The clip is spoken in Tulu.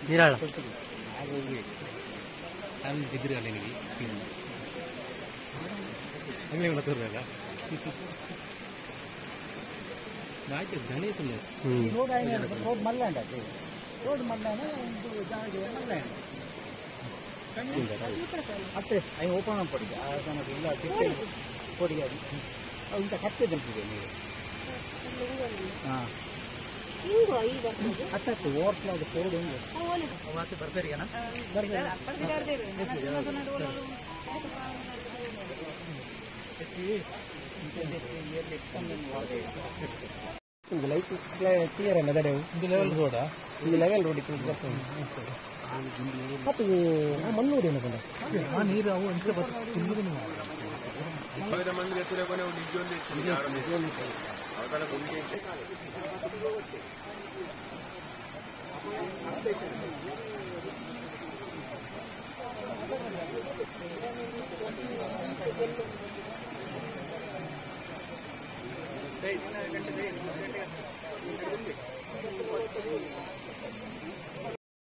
ನಿರಾಳ ರೋಡ್ ಮಲ್ಲಾಂಡ ರೋಡ್ ಮಲ್ಲಾಂಡ ಜಾಗ ಅತ್ತೆ I open ಪಡಿಗೆ ಇಲ್ಲ ಕೊಡಿಗೆ ಇಂಥ ಕತ್ತೆ ಬಂತಿದೆ ನೀವು ಹಾಂ ಅತ್ತ ಓವರ್ಫ್ಲೋ ಅದು ಕೋಡ್ ಹೆಂಗೆ ಲೈಟ್ ಕ್ಲಿಯರ್ ಅಲ್ಲ ದಡೆ ಇದು ಲೆವೆಲ್ ರೋಡಾ? ಇದು ಲೆವೆಲ್ ರೋಡ್ ಇತ್ತು ಮತ್ತು ಮಣ್ಣೂರು ಏನಪ್ಪ ಆ ನೀರು ಅವು ಅಂಚೆ ತುಂಬಿದ.